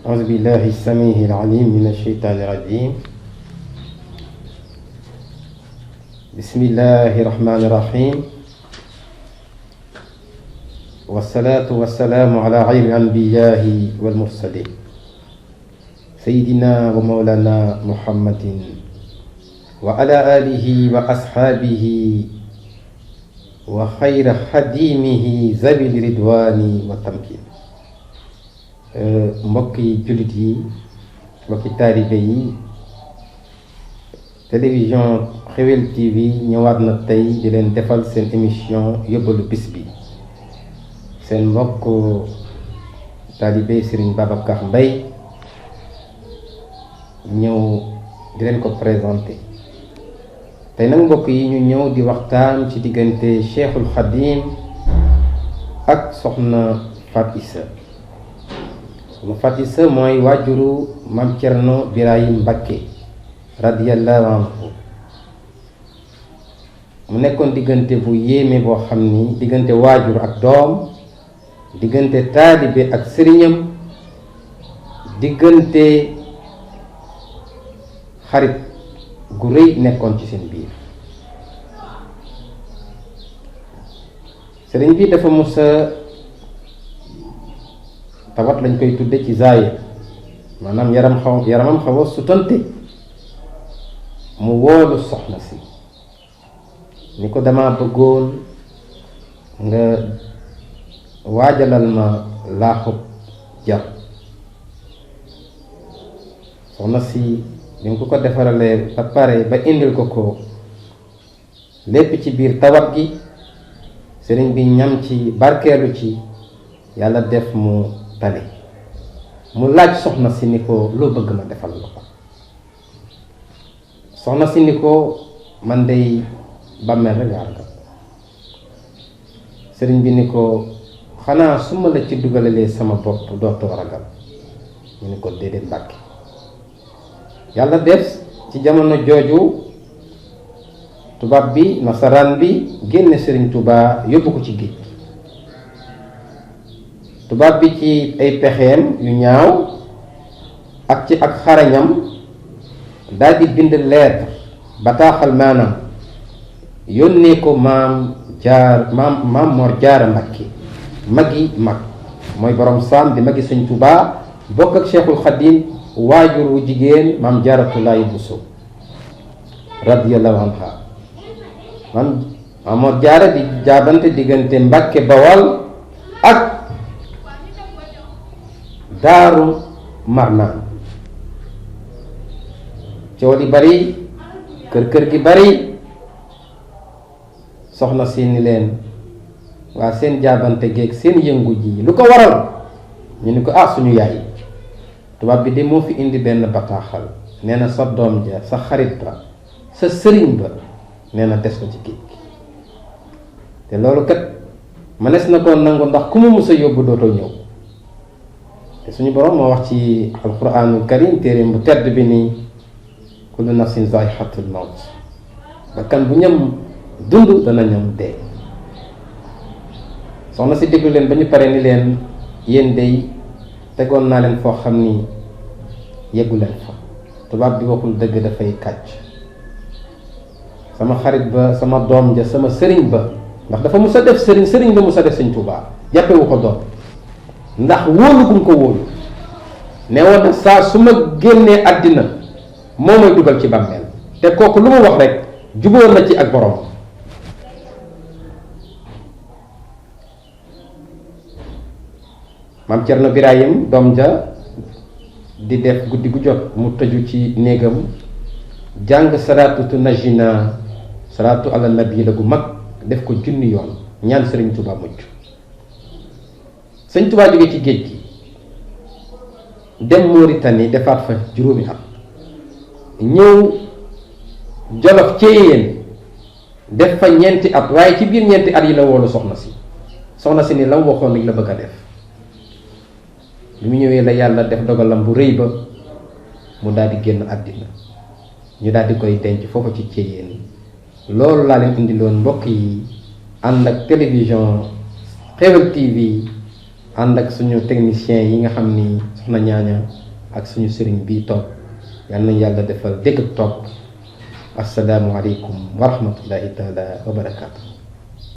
أعوذ بالله السميع العليم من الشيطان الرجيم بسم الله الرحمن الرحيم والصلاة والسلام على خير الأنبياء والمرسلين سيدنا ومولانا محمد وعلى آله وأصحابه وخير خديمه ذوي الرضوان والتمكين. mbokki jullit yi mbokki taalibe yi télévision Xewel TV ñëwaat na tey di leen defal seen émission yóbbalu bis bi. seen mbokk taalibe Serigne Babacar Mbaye ñëw di leen ko présenté. tey nag mbokk yi ñu ñëw di waxtaan ci diggante Cheikhul Khadim ak soxna Fatou Issa. soxna Fatou Issa mooy waajuru Maam Cerno Birahim Mbacké radiyallahu anhu. mu nekkoon diggante bu yéeme boo xam ni diggante waajur ak doom, diggante taalibe ak sëriñam, diggante xarit gu rëy nekkoon ci seen biir. sëriñ bi dafa musa tawat lañ koy tudde ci zaahir, maanaam yaramam xaw a sutante. mu woolu soxna si ni ko dama bëggoon nga waajalal ma laaxub jar. soxna si bi nga ko defaralee ba pare ba indil ko lépp ci biir tawat gi, sëriñ bi ñam ci barkeelu ci, yàlla def mu tane. mu laaj soxna si ni ko loo bëgg ma defal la ko. soxna si ni ko man day bàmmeel rek laa ragal. sëriñ bi ni ko xanaa su ma la ci dugalalee sama bopp dootoo ragal. ñu ni ko déedéet Mbàkke. yàlla def ci jamono jooju tubaab bi nasaraan bi génne sëriñ Tuubaa yóbbu ko ci géej. tubaab bi ci ay pexeem yu ñaaw ak xarañam daal di bind lettre bataaxal maanaam yónnee ko maam Mor Jaara Mbacké magi mag mooy borom saam di magi sëñ Tuubaa bokk ak Cheikhul Khadim waajur wu jigéen maam Jaaratulaay Buso radiyallahu anha. maam Mor Jaara di jaabante diggante Mbacké Bawal ak Daaru Marnaan. coow li bari, kër gi bari. soxna si ni leen waa seen jaabante geeg seen yëngu ji lu ko waral. ñu ni ko suñu yaay tubaab bi de moo fi indi benn bataaxal, nee na sa doom ja, sa xarit ba, sa sëriñ ba, nee na des ko ci géej gi. te loolu kat mënees na koo nangu ndax ku mu musa yóbbu dootoo ñëw. te suñu borom moo wax ci alquranul karim téeréem bu tedd bi nii kullu nafsin zaa'iqatul mawt, bakkan bu ñam dund dana ñam dee. soxna si déglu leen ba ñu pare ni leen yéen day tegoon naa leen foo xam ni yeggu leen fa. tubaab bi waxul dëgg, dafay kàcc. sama xarit ba, sama doom ja, sama sëriñ ba, ndax dafa mus a def sëriñ ba mus a def sëñ Tuubaa, jàppewu ko doom ndax wóolu gum ko wóolu. ne woon na saa su ma génnee àddina moo may dugal ci bàmmeel. te kooku lu mu wax rek jubóor na ci ak borom. Maam Cerno Birahim doom ja di def guddi gu jot mu tëju ci néegam jàng salaatu najina, salaatu ala nabi la gu mag, def ko junni yoon, ñaan sëriñ Tuubaa mucc. sëñ Tuubaa jóge ci géej gi dem Mauritanie defaat fa juróomi at, ñëw Jolof Ceyeen def fa ñeenti at. waaye ci biir ñeenti at yi la woolu soxna si ni la mu waxoon rek la bëgg a def. bi mu ñëwee la yàlla def dogalam bu rëy ba mu daal di génn àddina, ñu daal di koy denc foofu ci Ceyeen. loolu laa leen indiloon mbokk yi, ànd ak télévision Xewel TV ànd ak suñu technicien yi nga xam ni soxna ñaaña ak suñu sëriñ bii toog yal nañ yàlla defal dégg ak topp asalaamu aleykum wa rahmatullahi taala wa barakaatu.